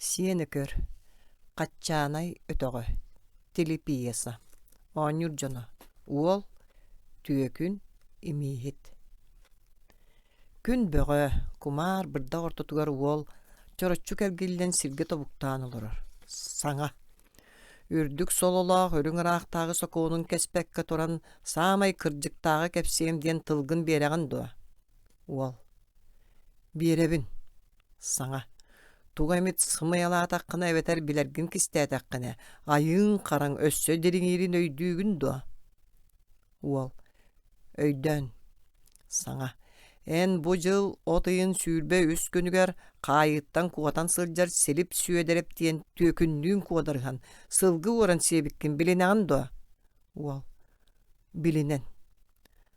Сиэн Өкөр, Хаччаанай өтөҕө, телепьеса, оонньуур дьоно: уол, түөкүн, имииһит. Күн бөҕө, кумаар бырдах ортотугар уол чороччу кэргиллэн сиргэ тобуктаан олорор. Саҥа. Үрдүк сололоох үрүҥ ыраахтааҕы сокуонун кэспэккэ туран саамай кырдьыктааҕы кэпсиэм диэн тылгын биэрэҕин дуо? Уол. Биэрэбин. Саҥа. Тугу эмит сымыйалаатаххына эбэтэр билэргин кистээтэххинэ, айыыҥ-хараҥ өссө дириҥиирин өйдүүгүн дуо? Уол. Өйдөөн. Саҥа. Эн бу дьыл от ыйын 23 күнүгэр хаайыыттан куотан сылдьар Силип Сүөдэрэп диэн түөкүннүүн куодарыһан сылгы уоран сиэбиккин билинэҕин дуо? Уол. Билинэн.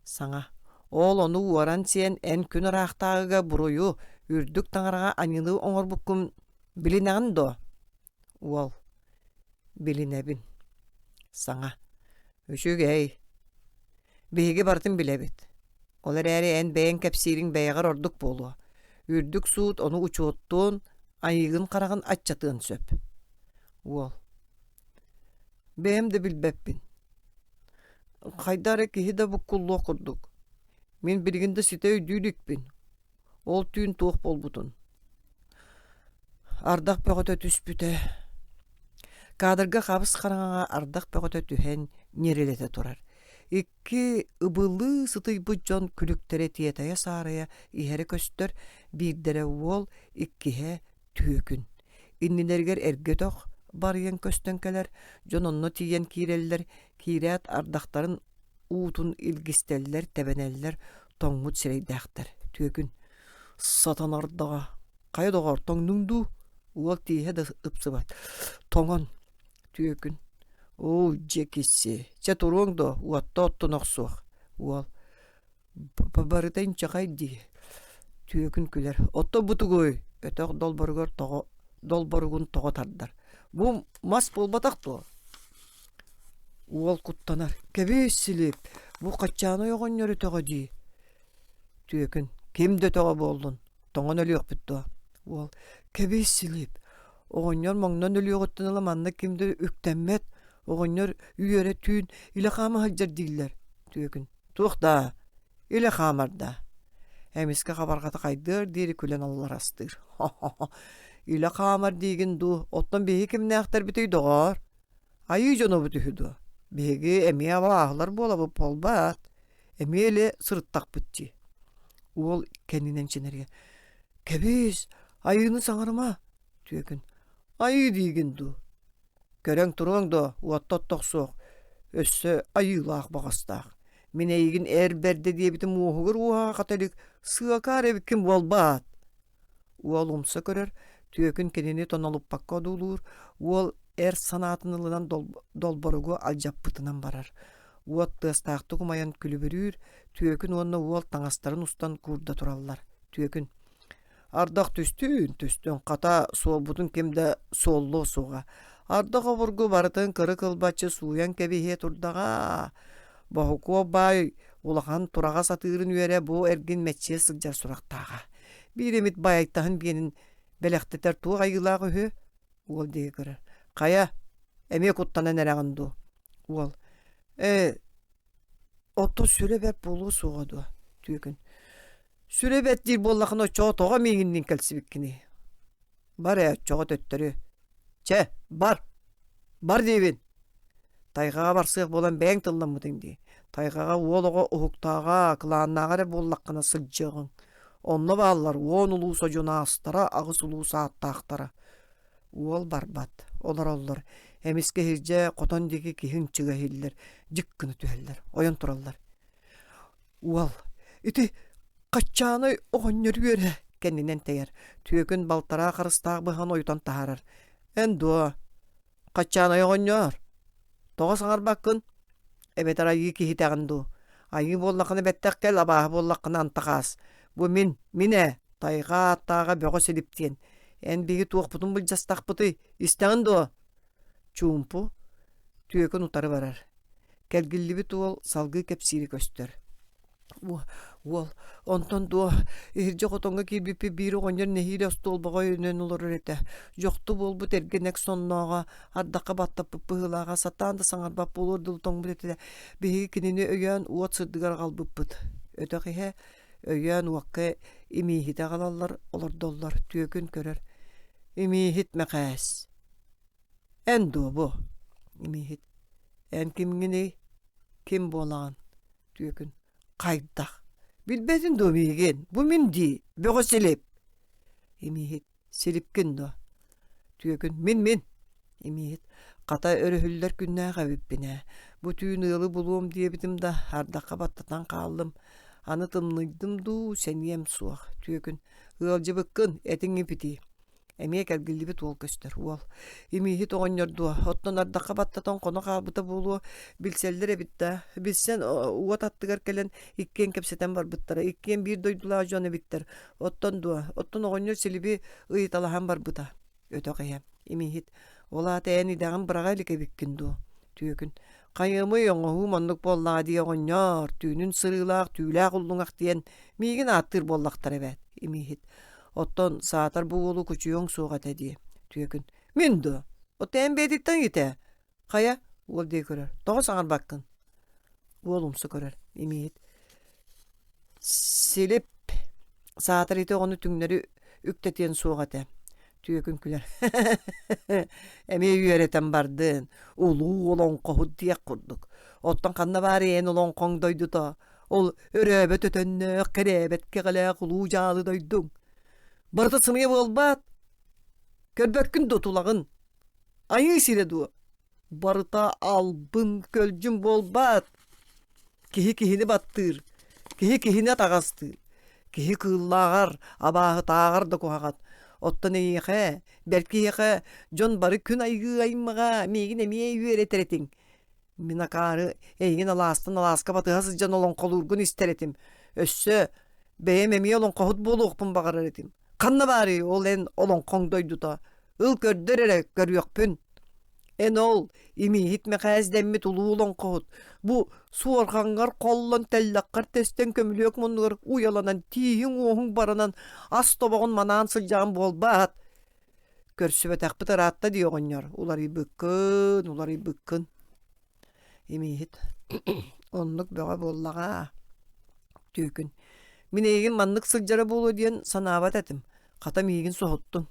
Саҥа. Ол ону уоран сиэн эн күн ыраахтааҕыга буруйу, үрдүк таҥараҕа аньыыны оҥорбуккун билинэҕин дуо? Уол. Билинэбин. Саҥа. Үчүгэй. Биһиги барытын билэбит. Ол эрээри эн бэйэҥ кэпсиириҥ бэйэҕэр ордук буолуо. Үрдүк суут ону учуоттуон, айыыгын хараҕын аччатыан сөп. Уол. Бэйэм да билбэппин. Хайда эрэ киһи да буккуллуох курдук. Мин билигин да ситэ өйдүү иликпин. Ол түүн туох буолбутун. Ардах бөҕөтө түспүтэ. Кадрга хабыс хараҥаҕа ардах бөҕөтө түһэн ньирилэтэ турар. Икки ыбылыы сытыйбыт дьон күлүктэрэ тиэтэйэ-саарайа иһэрэ көстөр, биирдэрэ уол, иккиһэ түөкүн. Иннилэригэр эргэ өтөх барыйан көстөн кэлэр, дьон онно тиийэн киирэллэр, киирээт ардахтарын уутун илгистэллэр, тэбэнэллэр, тоҥмут сирэйдээхтэр. Түөкүн «Сатанардаҕа, хайа доҕоор, тоҥнуҥ дуу?» Уол тииһэ да ыпсыбат. «Тоҥон» Түөкүн «Оо, дьэ кисси, чэ туруоҥ дуо, уотта оттон охсуох» Уол Барыта инчэҕэй дии, түөкүн күлэр, «Оттон бу тугуй?» Өтөх долборугар тоҕо долборугун тоҕо тардар: «Бу мас буолбатах дуо?» Уол куттанар: «Кэбис, Силип, бу Хаччаанай оҕонньор өтөҕө дии». Түөкүн: «Ким да өтөҕө буоллун, тоҥон өлүөхпүт дуо?» Уол: «Кэбис, Силип, оҕонньор моҥнон өлүөҕүттэн ыла манна ким да үктэммэт, оҕонньор үөрэ түүн илэ хаама сылдьар дииллэр». Түөкүн: Туох даа, илэ хаамар даа? Эмискэ хабарҕата хайдыар диэри күлэн алларастыыр. Хо-хо-хо, илэ хаамар диигин дуу, оттон биһиги кимнээхтэрбитий доҕоор? Айыы дьонобут үһү дуо? Биһиги эмиэ абааһылар буолабыт буолбаат? Эмиэ илэ сырыттахпыт дии. Уол кэннинэн чинэргэ, Кэбиис, айыыны саҥарыма, түөкүн. Айыы диигин дуу? Көрөҥ туруоҥ дуо, уотта оттохсуох, өссө айыылаах баҕастаах. Мин эйигин эр бэрдэ диэбитим уоһугар уоһаҕа хата илик сыакаар эбиккин буолбаат? Уол умса көрөр, түөкүн кинини тонолуппакка одуулуур, уол эр санаатын ылынан долборугу алдьаппытынан барар. Уот тыастаахтык умайан күлүбүрүүр, түөкүн уонна уол таҥастарын устан куурда тураллар. Түөкүн Ардах түстүүн, түстүн, хата, суолбутун ким да суоллуо суоҕа. Ардах обургу барытын кыры-кылбаччы сууйан кэбиһиэ турдаҕа. Боһукуоп баай улахан тураҕа сатыырын үөрэ бу эргин мэччийэ сылдьар сурахтааҕа. Биир эмит байайтаһын биэнин бэлэхтэтэр туох айыылаах үһү? Уол диэки көрөр. Хайа, эмиэ куттанан эрэҕин дуу? Уол. Ээ, оттон сүрэ бэрт буолуо суоҕа дуо? Түөкүн. Сүрэ бэрт диир буоллаххына оччоҕо тоҕо миигинниин кэлсибиккиний? Бар ээ оччоҕо төттөрү. Чэ, бар! Бар диибин! Тайҕаҕа барсыах буолан бэйэҥ тылламмытыҥ дии. Тайҕаҕа уол оҕо уһуктааҕа, кылааннааҕа эрэ буоллаххына сылдьыаҕыҥ. Онно бааллар уон улуус одьунаастара, аҕыс улуус ааттаахтара. Уол барбат, олороллор. Эмискэ иһирдьэ хотон диэки киһи ынчыга иһиллэр, дьик гына түһэллэр, ойон тураллар. Уол, ити Хаччаанай оҕонньор үөрэ кэннинэн тэйэр, түөкүн балтараа харыстаах быһан ойутан таһаарар. Эн дуо, Хаччаанай оҕонньоор, тоҕо саҥарбаккын? Эбэтэр айыы киһитэҕин дуу? Айыы буоллаххына бэттэх кэл, абааһы буоллаххына антах аас. Бу мин, мин ээ, тайҕа ааттааҕа бөҕө силип диэн. Эн биһиги туохпутун былдьастахпытый, истэҕин дуо? Чуумпу, түөкүн утары барар. Кэлгиллибит уол салгыы кэпсиирэ көстөр. Уол, онтон дуо, иһирдьэ хотоҥҥо киирбиппит биир оҕонньор нэһиилэ остуолбаҕа өйөнөн олорор этэ. Дьохту буолбут эргэнэк соннооҕо, ардахха баттаппыт быһыылааҕа, сатаан да саҥарбат буолуор дылы тоҥмут этэ. Биһиги кинини өйөөн уот сырдыгар аҕалбыппыт. Өтөх иһэ өйөөн уокка имииһитэ аҕалаллар, олордоллор, түөкүн көрөр. Имииһит Мэхээс. Эн дуо бу? Имииһит. Эн кимҥиний? Ким буолаҕын? Түөкүн «Хайдах? Билбэтин дуо миигин? Бу мин дии, Бөҕө Силип!» Имииһит «Силипкин дуо?» Түөкүн «Мин-мин!» Имииһит «Хата өрөһүллэр күннээх эбиппин ээ. Бу түүн ыалы булуом диэбитим да, ардахха баттатан хааллым. Аны тымныйдым дуу, сэниэм суох. Түөкүн «Ыалдьыбыккын, этиҥ ипитии. Эмиэ кэлгиллибит уол көстөр. Уол имииһит оҕонньор дуо, оттон ардахха баттатан хоно хаалбыта буолуо, билсэллэр эбит да. Билсэн уот аттыгар кэлэн иккиэн кэпсэтэн барбыттара. Иккиэн биир дойдулаах дьон эбиттэр. Оттон дуо, оттон оҕонньор Силиби ыйыталаһан барбыта. Өтөх иһэ. Имииһит ол аата эн идэҕин быраҕа илик эбиккин дуо? Түөкүн хайыамый оҥоһуум оннук буоллаҕа дии оҕонньоор, түүнүн сырыылаах түүлээх уллуҥах диэн миигин ааттыыр буоллахтара эбээт. Имииһит Оттон саатар бу уолу кучуйуоҥ суох этэ дии, түөкүн. Мин дуо? Оттон эн бэйэтиттэн ыйыт Хайа? Уол диэки көрөр. Тоҕо саҥарбаккын? Уол умса көрөр. Имиит. Силип саатар ити оҕону түҥнэри үктэтиэн суох этэ. Түөкүн күлэр. Эмиэ үөрэтэн бардын. Улуу олоҥхоһут диэх курдук. Оттон ханна баар эн олоҥхоҥ дойдута? Ол өрөөбөт өтөннөөх, кэрээбэт кэҕэлээх улуу дьаалы дойдуҥ. Барыта сымыйа буолбаат? Көрбөккүн дуо тулаҕын? Айыы сирэ дуо? Барыта албын, көлдьүн буолбаат? Киһи киһини баттыыр, киһи киһини атаҕастыыр. Киһи кыыллааҕар, абааһытааҕар да куһаҕан. Оттон эйиэхэ, бэрт киһиэхэ дьон бары күн айыы аймаҕа миигин эмиэ үөрэтэр этиҥ. Мин акаары эйигин алаастан алааска батыһа сылдьан олоҥхолуургун истэр этим. Өссө бэйэм эмиэ олоҥхоһут буолуохпун баҕарар этим. Ханна баарый ол эн олоҥхоҥ дойдута? Ыл көрдөр эрэ көрүөхпүн. Эн ол имииһит Мэхээс дэммит улуу олоҥхоһут бу суорҕаҥҥар холлон тэллэххэр тэстэн көмүлүөк муннугар уйаланан тииһиҥ-уоһуҥ баранан ас тобоҕун манаан сылдьаҕын буолбаат? Көрсүбэтэхпит ыраатта дии оҕонньор, уларыйбыккын, уларыйбыккын. Имииһит оннук бөҕө буоллаҕа. Түөкүн мин эйигин маннык сылдьара буолуо диэн санаабат этим, хата миигин соһуттуҥ.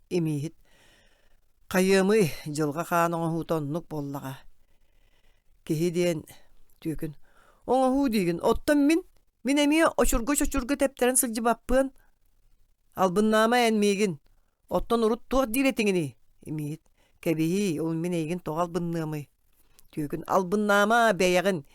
Имииһит хайыамый, дьылҕа хаан оҥоһуута оннук буоллаҕа. Киһи диэн түөкүн оҥоһуу диигин, оттон мин мин эмиэ очурга-чочурга тэптэрэн сылдьыбаппыан Албыннаама эн миигин. Оттон урут туох диир этиҥиний? Имиит. Кэбиһиий, ол мин эйигин тоҕо албынныамый? Түөкүн албыннаама бэйэҕин.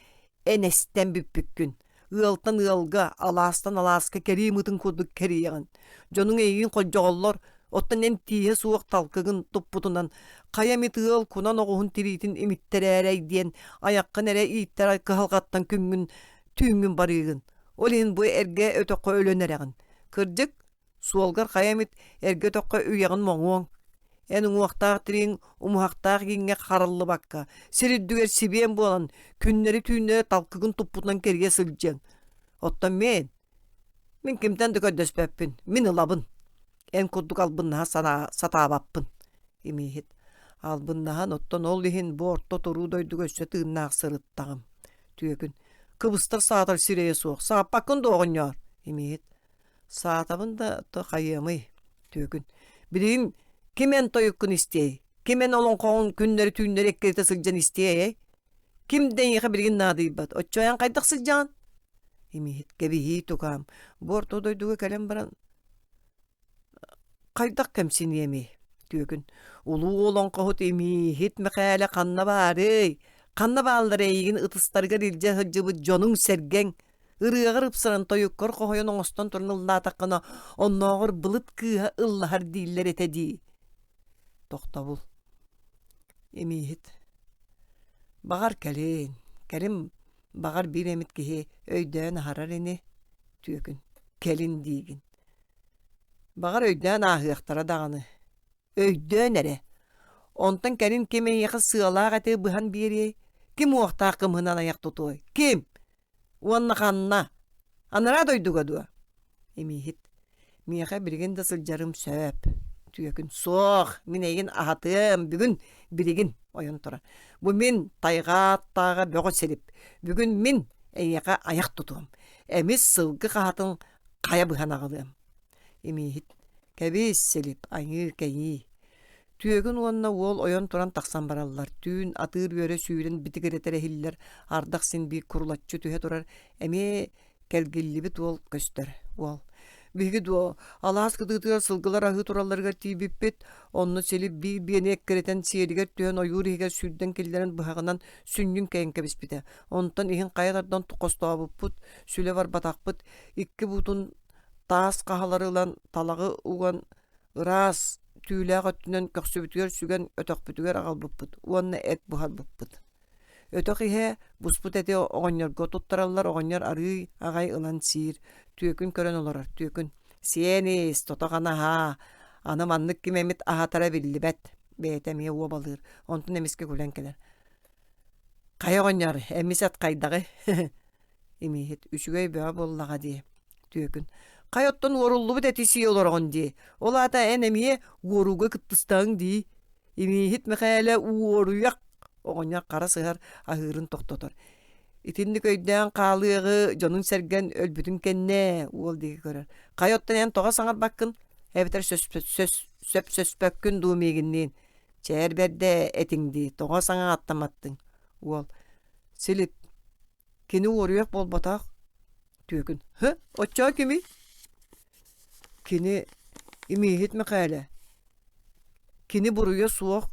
Эн эстэн бүппүккүн. Ыалтан ыалга, алаастан алааска кэрии мытын курдук кэрийэҕин. Дьонуҥ эйигин холдьоҕоллор, оттон эн тииһэ суох талкыгын туппутунан хайа эмит ыал кунан оҕуһун тириитин имиттэрээрэй диэн айаххын эрэ ииттэр кыһалҕаттан күҥҥүн түүҥҥүн барыыгын. Ол иһин бу эргэ өтөххө өлөн эрэҕин. Кырдьык, суолгар хайа эмит эргэ өтөххө үйэҕин моҥуоҥ. Эн уҥуохтаах тирииҥ умуһахтаах ииҥҥэ хараллыбакка, сир үрдүгэр сибиэн буолан, күннэри-түүннэри талкыгын туппутунан кэрийэ сылдьыаҥ. Оттон мин, мин кимтэн да көрдөспөппүн, мин ылабын. Эн курдук албыннаһа санаа сатаабаппын. Имииһит. Албыннаһан, оттон ол иһин бу орто туруу дойдуга өссө тыыннаах сырыттаҕым. Түөкүн. Кыбыстар саатар сирэйэ суох. Сааппаккын дуо, оҕонньоор? Имииһит. Саатабын да то хайыамый? Түөкүн. Билигин ким эн тойуккун истиэй? Ким эн олоҥхоҕун күннэри-түүннэри эккирэтэ сылдьан истиэй? Ким да эйиэхэ билигин наадыйбат. Оччо эн хайдах сылдьаҕын? Имииһит. Кэбиһии тукаам. Бу орто дойдуга кэлэн баран Хайдах кэмсиниэмий, түөкүн, улуу олоҥхоһут Имииһит Мэхээлэ ханна баарый? Ханна бааллар эйигин ытыстарыгар илдьэ сылдьыбыт дьонуҥ-сэргэҥ? Ырыаҕар ыпсаран, тойуккар хоһуйан оҥостон туран ыллаатаххына, оннооҕор былыт кыыһа ыллаһар дииллэр этэ дии. Тохтобул. Имииһит. Баҕар кэлин, кэлин баҕар биир эмит киһи өйдөөн аһарар ини, түөкүн, кэлин диигин. Баҕар өйдөөн ааһыахтара даҕаны. Өйдөөн эрэ. Онтон кэлин ким эйиэхэ сыалаах эти быһан биэриэй? Ким уохтаах кымыһынан айах тутуой? Ким? Уонна ханна? Анараа дойдуга дуо? Имииһит. Миэхэ билигин да сылдьарым сөп. Түөкүн суох, мин эйигин аһатыам, бүгүн, билигин ойон турар. Бу мин тайҕа аттааҕа бөҕө силип. Бүгүн мин эйиэхэ айах тутуом. Эмис сылгы хаһатын хайа быһан аҕалыам. Имииһит. Кэбис, Силип, айыы-кэйии. Түөгүн уонна уол ойон туран тахсан бараллар. Түүн атыыр үөрэ сүүрэн битигирэтэр иһиллэр, ардах син биир курулаччы түһэ турар. Эмиэ кэлгиллибит уол көстөр. Уол Биһиги дуо, алаас кытыытыгар сылгылар аһыы туралларыгар тиийбиппит, онно Силип биир биэни эккирэтэн сиэлигэр түһэн ойуур иһигэр сүүрдэн киллэрэн быһаҕынан сүнньүн кэйэн кэбиспитэ. Онтон иһин хайа тардан хостообуппут, сүлэ барбатахпыт, икки буутун таас хаһалары ылан талаҕы уган ыраас түүлээх өттүнэн көхсүбүтүгэр сүгэн өтөхпүтүгэр аҕалбыппыт уонна эт буһарбыппыт. Өтөх иһэ буспут эти оҕонньорго туттараллар, оҕонньор арыый аҕай ылан сиир, түөкүн көрөн олорор, түөкүн «Сиэн ис, тото-хана аһаа, аны маннык ким эмит аһатара биллибэт» бэйэтэ эмиэ уобалыыр, онтун эмискэ күлэн кэлэр. «Хайа оҕонньор, эмис эт хайдаҕый?» Имииһит үчүгэй бөҕө буоллаҕа дии, түөкүн. Хайа оттон уоруллубут эти сии олороҕун дии. Ол аата эн эмиэ уорууга кыттыстаҕыҥ дии. Имииһит Мэхээлэ уоруйах оҕонньор хара сыһар аһыырын тохтотор. Итинник өйдөөн хаалыаҕы дьонун сэргэн өлбүтүн кэннэ уол диэки көрөр. Хайа оттон эн тоҕо саҥарбаккын? Эбэтэр сөпсөспөккүн дуу миигинниин? Чээр бэрдэ этиҥ дии, тоҕо саҥа аттаматтыҥ? Уол Силип Кини уоруйах буолбатах. Түөкүн. Һы, оччоо кимий? Кини Имииһит Мэхээлэ. Кини буруйа суох.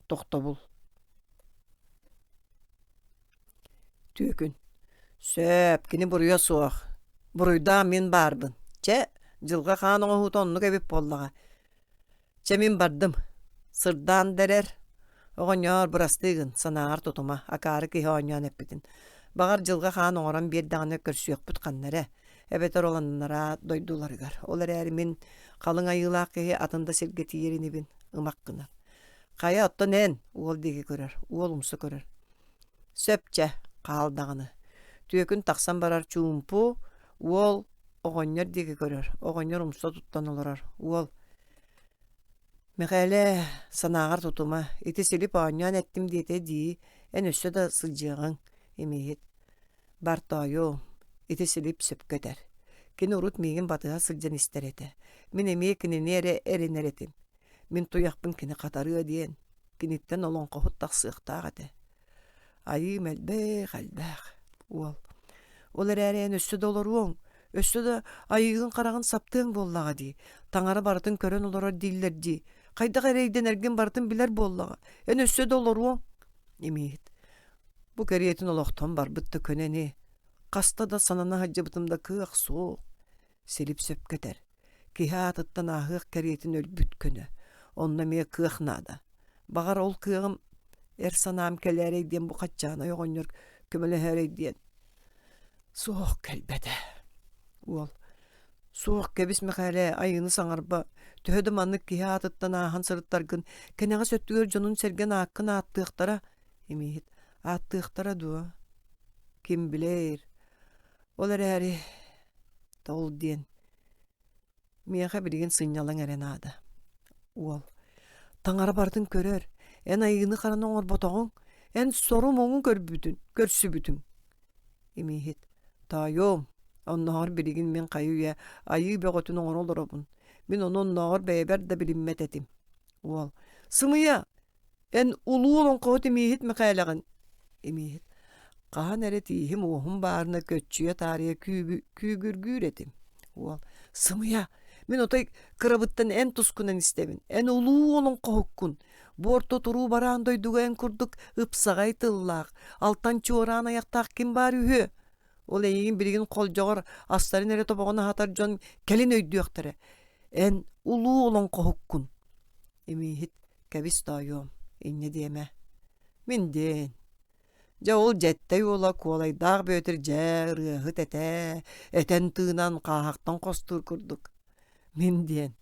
Тохтобул. Түөкүн. Сөп, кини буруйа суох. Буруйдаах мин баарбын. Чэ, дьылҕа хаан оҥоһуута оннук эбит буоллаҕа. Чэ мин бардым, сырдаан да эрэр, оҕонньоор бырастыы гын, санааҕар тутума, акаары киһи оонньоон эппитин. Баҕар дьылҕа хаан оҥорон биэрдэҕинэ көрсүөхпүт ханна эрэ, эбэтэр ол анараа дойдуларыгар. Ол эрээри мин халыҥ айыылаах киһи атын да сиргэ тиийэр инибин, ымах гынар. Хайа оттон эн, уол диэки көрөр, уол умса көрөр. Сөп чэ, хаал даҕаны. Түөкүн тахсан барар чуумпу, уол Оҕонньор диэки көрөр, оҕонньор умса туттан олорор. Уол: «Мэхээлэ, санааҕар тутума, ити Силип оонньоон эттим диэтэ дии, эн өссө да сылдьыаҕыҥ, имииһит. Бар тоойуом, ити Силип сөпкө этэр. Кини урут миигин батыһа сылдьан истэр этэ. Мин эмиэ кинини эрэ эрэнэр этим. Мин туйахпын кини хатарыа диэн, киниттэн олоҥхоһут тахсыахтаах этэ. Айыым элбэх, элбэх, уол. Ол эрээри эн өссө да олоруоҥ, өссө да айыыгын хараҕын саптыаҥ буоллаҕа дии. Таҥара барытын көрөн олорор дииллэр дии. Хайдах эрэйдэнэргин барытын билэр буоллаҕа. Эн өссө да олоруоҥ. Имииһит. Бу кэриэтин олохтон барбыт да көнө ини. Хаста да санана сылдьыбытым да кыах суох. Силип сөпкө этэр. Киһи аатыттан ааһыах кэриэтин өлбүт көнө. Онно эмиэ кыах наада. Баҕар ол кыаҕым эр санаам кэлээрэй диэн бу хаччаанай оҕонньор көмөлөһөөрөй диэн. Суох кэлбэтэ. Уол Суох кэбис Мэхээлэ айыыны саҥарба. Төһө да маннык киһи аатыттан ааһан сырыттаргын, кэнэҕэс өттүгэр дьонун-сэргэн ааккын ааттыахтара. Имииһит ааттыахтара дуо? Ким билэр. Ол эрээри Ол диэн миэхэ билигин сынньалаҥ эрэ наада. Уол таҥара барытын көрөр, эн айыыны-хараны оҥорботоҕуҥ, эн сору-муҥу көрбүтүн, көрсүбүтүҥ. Имииһит тоойуом, оннооҕор билигин мин хайы-үйэ айыы бөҕөтүн оҥоро олоробун. Мин ону оннооҕор бэйэбэр да билиммэт этим. Уол сымыйа Эн улуу олоҥхоһут Имииһит Мэхээлэҕин Имииһит хаһан эрэ тииһим-уоһум баарына көччүйэ таарыйа күүгүргүүр этим. Уол сымыйа мин отой кырабыттан эн тускунан истэбин. Эн улуу олоҥхоһуккун. Бу орто туруу бараан дойдуга эн курдук ыпсаҕай тыллаах, алтан чуораан айахтаах ким баар үһү? Ол эйигин билигин холдьоҕор астарын эрэ тобоҕун аһатар дьон кэлин өйдүөхтэрэ. Эн улуу олоҥхоһуккун. Имииһит Кэбис тоойуом, инньэ диэмэ. Мин диэн. Дьэ ол Дьэттэй уола Куолайдаах Бүөтүр дьэ ырыаһыт этэ, этэн-тыынан хааһахтан хостуур курдук. Мин диэн.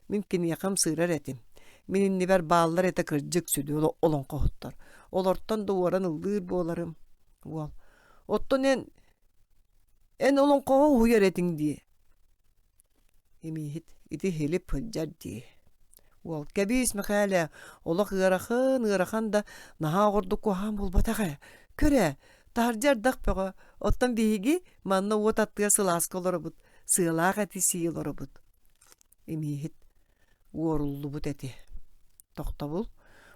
Мин киниэхэ ымсыырар этим. Мин иннибэр бааллар этэ кырдьык сүдү олоҥхоһуттар. Олортон да уоран ыллыыр буоларым. Уол. Оттон эн. Эн олоҥхоҕо уһуйар этиҥ дии Имииһит ити Һилип сылдьар дии Уол кэбиис Мэхээлэ олох ыарахан ыарахан да наһаа оҕордук куһаҕан буолбатах ээ көр ээ таһырдьа ардах бөҕө оттон биһиги манна уот аттыгар сылааска олоробут сыалаах эти сии олоробут Имииһит уоруллубут эти Тохтобул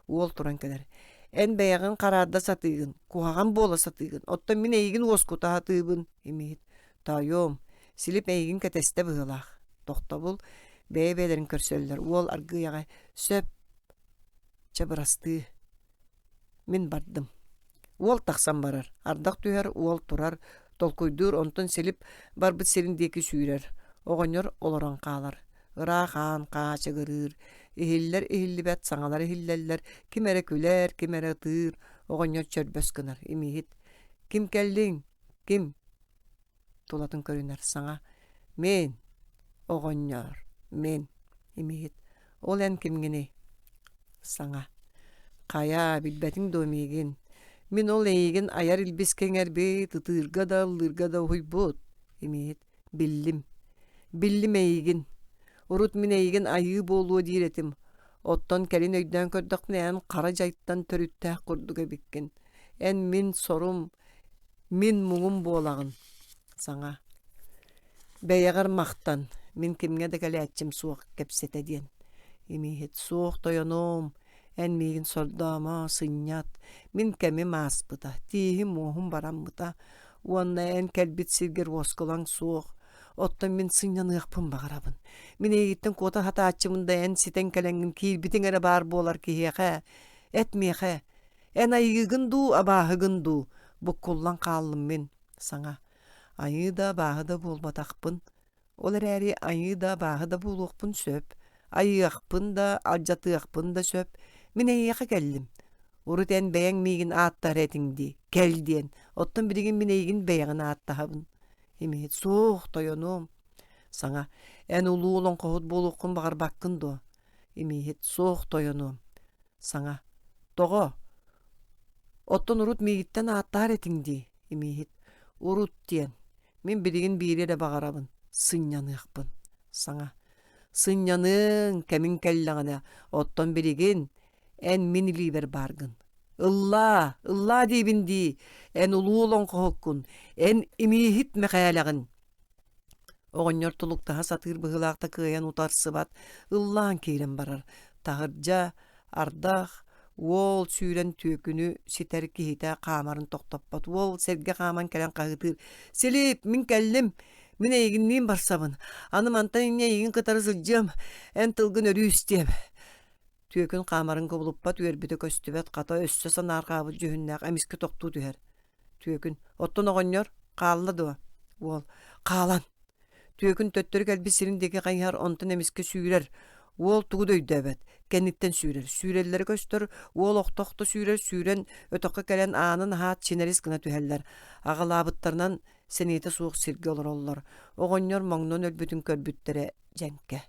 уол туран кэлэр эн бэйэҕин хараарда сатыыгын куһаҕан буола сатыыгын оттон мин эйигин уоскута сатыыбын Имииһит тоойуом Силип эйигин кэтэстэ быһыылаах Тохтобул бэйэ-бэйэлэрин көрсөллөр уол аргыый аҕай сөп чэ бырастыы Мин бардым. Уол тахсан барар, ардах түһэр, уол турар, толкуйдуур, онтон Силип барбыт сирин диэки сүүрэр. Оҕонньор олорон хаалар. Ыраах аан хаачыгырыыр, иһиллэр-иһиллибэт саҥалар иһиллэллэр, ким эрэ күлэр, ким эрэ ытыыр, оҕонньор чөрбөс гынар, имииһит: «Ким кэллиҥ? Ким?» тулатын көрүнэр саҥа «Мин, оҕонньоор, мин» имиһит «Ол эн кимҥиний?» Саҥа «Хайа, билбэтиҥ дуо миигин? Мин ол эйигин айар илбискэ иҥэрбит, ытыырга да, ыллыырга да уһуйбут» имиһит «Биллим. Биллим эйигин. Урут мин эйигин айыы буолуо диир этим. Оттон кэлин өйдөөн көрдөхпүнэ эн хара дьайтан төрүттээх курдук эбиккин. Эн мин сорум, Мин муҥум буолаҕын, саҥа. Бэйэҕэр махтан, мин кимҥэ да кэлээччим суох кэпсэтэ диэн. Имииһит суох тойонуом, эн миигин сордоомо, сынньат, мин кэмим ааспыта, тииһим-уоһум бараммыта уонна эн кэлбит сиргэр уоскулаҥ суох, оттон мин сынньаныахпын баҕарабын. Мин эйигиттэн куота сатааччыбын да эн ситэн кэлэҥҥин киирбитиҥ эрэ баар буолар киһиэхэ, эт миэхэ, Эн айыыгын дуу, абааһыгын дуу, буккуллан хааллым мин, саҥа. Айыы да, абааһы да буолбатахпын. Ол эрээри айыы да, абааһы да буолуохпун сөп. Айыахпын да, алдьатыахпын да сөп. Мин эйиэхэ кэллим. Урут эн бэйэҥ миигин ааттаһар этиҥ дии, кэл диэн. Оттон билигин мин эйигин бэйэҕин ааттаһабын. Имиһит суох, тойонуом. Саҥа, эн улуу олоҥхоһут буолуоххун баҕарбаккын дуо? Имииһит суох, тойонуом. Саҥа: «Тоҕо? Оттон урут миигиттэн ааттаар этиҥ дии, имииһит. Урут диэн. Мин билигин биири эрэ баҕарабын, сынньаныахпын». Саҥа: «Сынньаныаҥ, кэмиҥ кэллэҕинэ, оттон билигин эн мин илиибэр бааргын. Ыллаа, ыллаа диибин дии, эн улуу олоҥхоһуккун, эн имииһит Мэхээлэҕин!» Оҕонньор тулуктаһа сатыыр быһыылаах да кыайан утарсыбат, ыллаан киирэн барар. Таһырдьа, ардах, уол сүүрэн түөкүнү ситэр киһитэ хаамарын тохтоппот. Уол сэргэ хааман кэлэн хаһыытыыр: «Силип, мин кэллим! Мин эйигинниин барсабын. Аны мантан инньэ эйигин кытары сылдьыам. Эн тылгын өрүү истиэм». Түөкүн хаамарын кубулуппат, үөрбүтэ көстүбэт, хата өссө санаарҕаабыт дьүһүннээх эмискэ тохтуу түһэр. Түөкүн: «Оттон оҕонньор хаалла дуо?» Уол: «Хаалан!» Түөкүн төттөрү кэлбит сирин диэки хайыһар, онтон эмискэ сүүрэр. Уол тугу да өйдөөбөт, кэнниттэн сүүрэр. Сүүрэллэрэ көстөр, уол охто-охто сүүрэр, сүүрэн өтөххө кэлэн аанын аһаат чинэрис гына түһэллэр. Аҕалаабыттарынан сэниэтэ суох сиргэ олороллор. Оҕонньор моҥнон өлбүтүн көрбүттэрэ дьэҥкэ.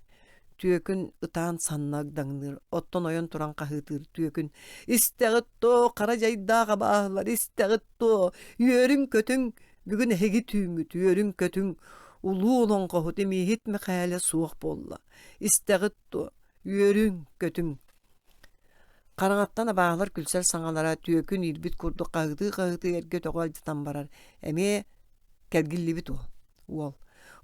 Түөкүн ытаан санна ыгдаҥныыр, оттон ойон туран хаһыытыыр түөкүн: «Истэҕит дуо, хара дьайдаах абааһылар, истэҕит дуо, үөрүҥ-көтүҥ, бүгүн эһиги түүҥҥүт, үөрүҥ-көтүҥ, улуу олоҥхоһут Имииһит Мэхээлэ суох буолла, истэҕит дуо, үөрүҥ-көтүҥ!» Хараҥаттан абааһылар күлсэр саҥалара түөкүн иирбит курдук хаһыытыы-хаһыытыы эргэ өтөҕү алдьатан барар, эмиэ кэлгиллибит уол уол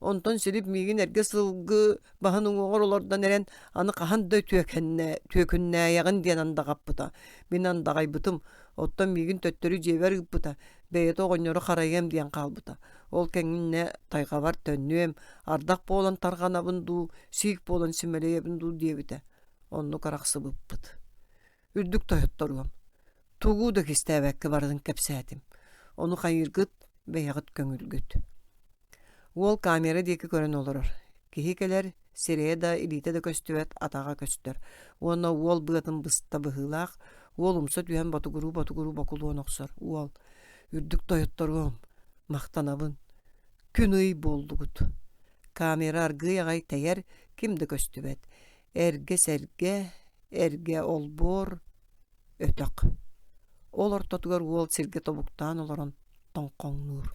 Онтон Силип миигин эргэ сылгы баһын уҥуоҕар олордон эрэн аны хаһан да түөкэннэ түөкүннээйэҕин диэн андаҕаппыта. Мин андаҕайбытым, оттон миигин төттөрү дьиэбэр ыыппыта, бэйэтэ оҕонньору харайыам диэн хаалбыта. Ол кэннэ тайҕабар төннүөм, ардах буолан тарҕанабын дуу, сиик буолан симэлийэбин дуу диэбитэ. Оннук арахсыбыппыт. Үрдүк тойотторуом. Тугу да кистээбэккэ барытын кэпсээтим. Ону хайыыргыт, бэйэҕит көҥүлгүт. Уол камера диэки көрөн олорор. Киһи кэлэр, сирэйэ да, илиитэ да көстүбэт, атаҕа көстөр. Уонна уол быатын быста быһыылаах, уол умса түһэн ботугуруу-ботугуруу бокулуон охсор. Уол, үрдүк тойотторуом, махтанабын. Күн-ый буоллугут. Камера аргыый аҕай тэйэр, ким да көстүбэт. Эргэ сэргэ, эргэ олбуор, өтөх. Ол ортотугар уол сиргэ тобуктаан олорон тоҥхоҥнуур.